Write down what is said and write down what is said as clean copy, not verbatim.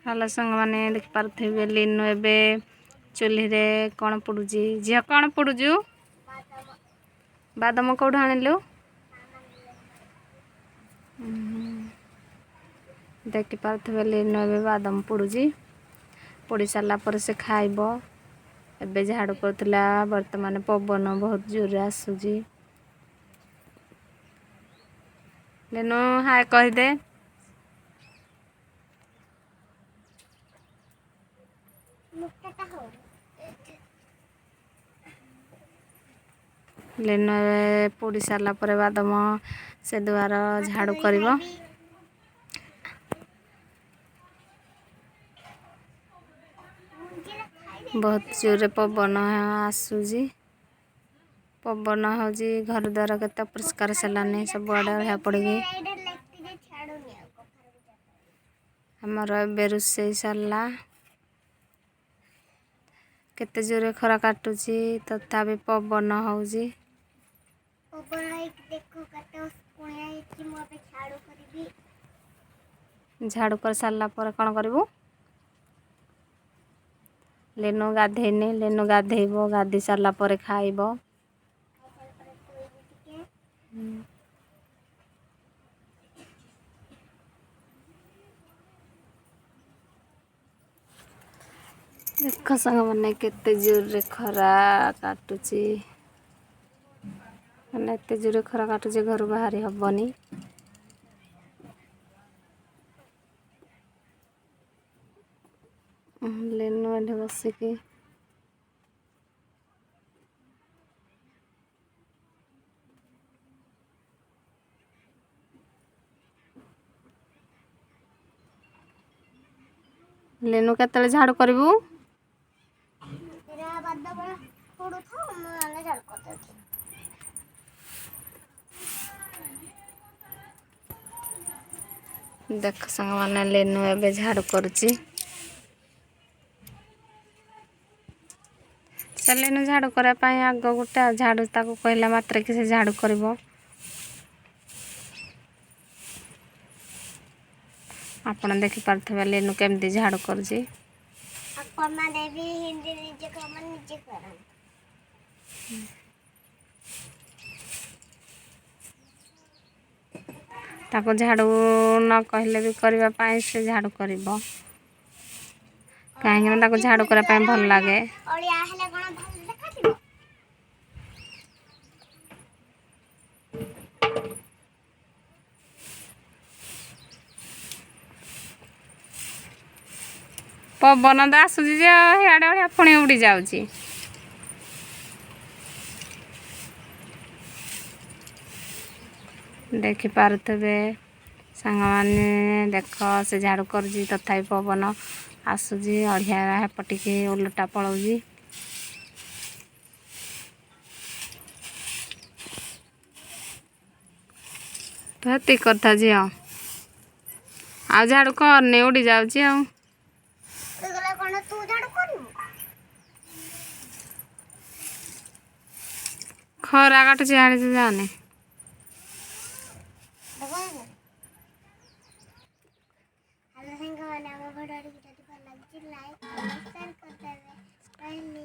Hello ସାଙ୍ଗମାନେ, ଦେଖିପାରୁଥିବେ ଲିନୁ ଏବେ ଚୁଲିରେ କ'ଣ ପୋଡ଼ୁଛି। ଝିଅ, କ'ଣ ପୋଡ଼ୁଛୁ? ବାଦାମ କେଉଁଠୁ ଆଣିଲୁ? ଦେଖିପାରୁଥିବେ ଲିନୁ ଏବେ ବାଦାମ ପୋଡ଼ୁଛି। ପୋଡ଼ି ସାରିଲା ପରେ ସେ ଖାଇବ। ଏବେ ଝାଡ଼ୁ କରୁଥିଲା। ବର୍ତ୍ତମାନ ପବନ ବହୁତ ଜୋରରେ ଆସୁଛି। ଲିନୁ, ହାଏ କହିଦେ। ଲିନୁ ଏବେ ପୋଡ଼ି ସାରିଲା ପରେ ବାଦାମ ସେ ଦୁଆର ଝାଡ଼ୁ କରିବ। ବହୁତ ଜୋରରେ ପବନ ଆସୁଛି। ପବନ ହେଉଛି, ଘର ଦ୍ୱାର କେତେ ଅପରିଷ୍କାର ହେଲାନି, ସବୁଆଡ଼େ ଅଳିଆ ପଡ଼ିକି। ଆମର ଏବେ ରୋଷେଇ ସରିଲା। କେତେ ଜୋରେ ଖରା କାଟୁଛି, ତଥାପି ପବନ ହେଉଛି। ଝାଡ଼ୁ କରି ସାରିଲା ପରେ କ'ଣ କରିବୁ? ଲିନୁ ଗାଧେଇନି। ଲିନୁ ଗାଧେଇବ, ଗାଧେଇ ସାରିଲା ପରେ ଖାଇବ। ଦେଖ ସାଙ୍ଗମାନେ, କେତେ ଜୋରରେ ଖରା କାଟୁଛି। ମାନେ ଏତେ ଜୋରେ ଖରା କାଟୁଛି, ଘରୁ ବାହାରି ହବନି। ଲିନୁ ଏଠି ବସିକି ଲିନୁ, କେତେବେଳେ ଝାଡ଼ୁ କରିବୁ? ଦେଖ ସାଙ୍ଗମାନେ, ଲିନୁ ଏବେ ଝାଡ଼ୁ କରୁଛି। ସେ ଲିନୁ ଝାଡ଼ୁ କରିବା ପାଇଁ ଆଗ ଗୋଟେ ଝାଡ଼ୁ ତାକୁ କହିଲା ମାତ୍ରକେ ସେ ଝାଡ଼ୁ କରିବ। ଆପଣ ଦେଖିପାରୁଥିବେ ଲିନୁ କେମିତି ଝାଡ଼ୁ କରୁଛି। ଆପଣମାନେ ବି ହିନ୍ଦୀ ନିଜ କାମ ନିଜେ କରନ୍ତୁ। ତାକୁ ଝାଡ଼ୁ ନ କହିଲେ ବି କରିବା ପାଇଁ ସେ ଝାଡ଼ୁ କରିବ, କାହିଁକିନା ତାକୁ ଝାଡ଼ୁ କରିବା ପାଇଁ ଭଲ ଲାଗେ। ଅଳିଆ ହେଲେ କ'ଣ ଭଲ ଦେଖାଯିବ? ପବନ ତ ଆସୁଛି ଯେ ସିଆଡ଼େ ଅଳିଆ ପୁଣି ଉଡ଼ି ଯାଉଛି। ଦେଖିପାରୁଥିବେ ସାଙ୍ଗମାନେ, ଦେଖ ସେ ଝାଡ଼ୁ କରୁଛି, ତଥାପି ପବନ ଆସୁଛି, ଅଳିଆ ହେପଟିକି ଓଲଟା ପଳଉଛି। ତ ହେତିକି କଥା ଝିଅ, ଆଉ ଝାଡ଼ୁ କରନି, ଉଡ଼ି ଯାଉଛି ଆଉ। ଉଡ଼ିଗଲା କ'ଣ ତୁ ଝାଡ଼ୁ କରିବୁ? ଖରା କାଟୁଛି, ଆଡ଼େ ଯାଅନି। ହ୍ୟାଲୋ ସାଙ୍ଗମାନେ, ଆମ ଭିଡ଼ିଓଟି ଯଦି ଭଲ ଲାଗୁଛି, ଲାଇକ୍, ସେୟାର କରିଦେବେ। ରହିଲି।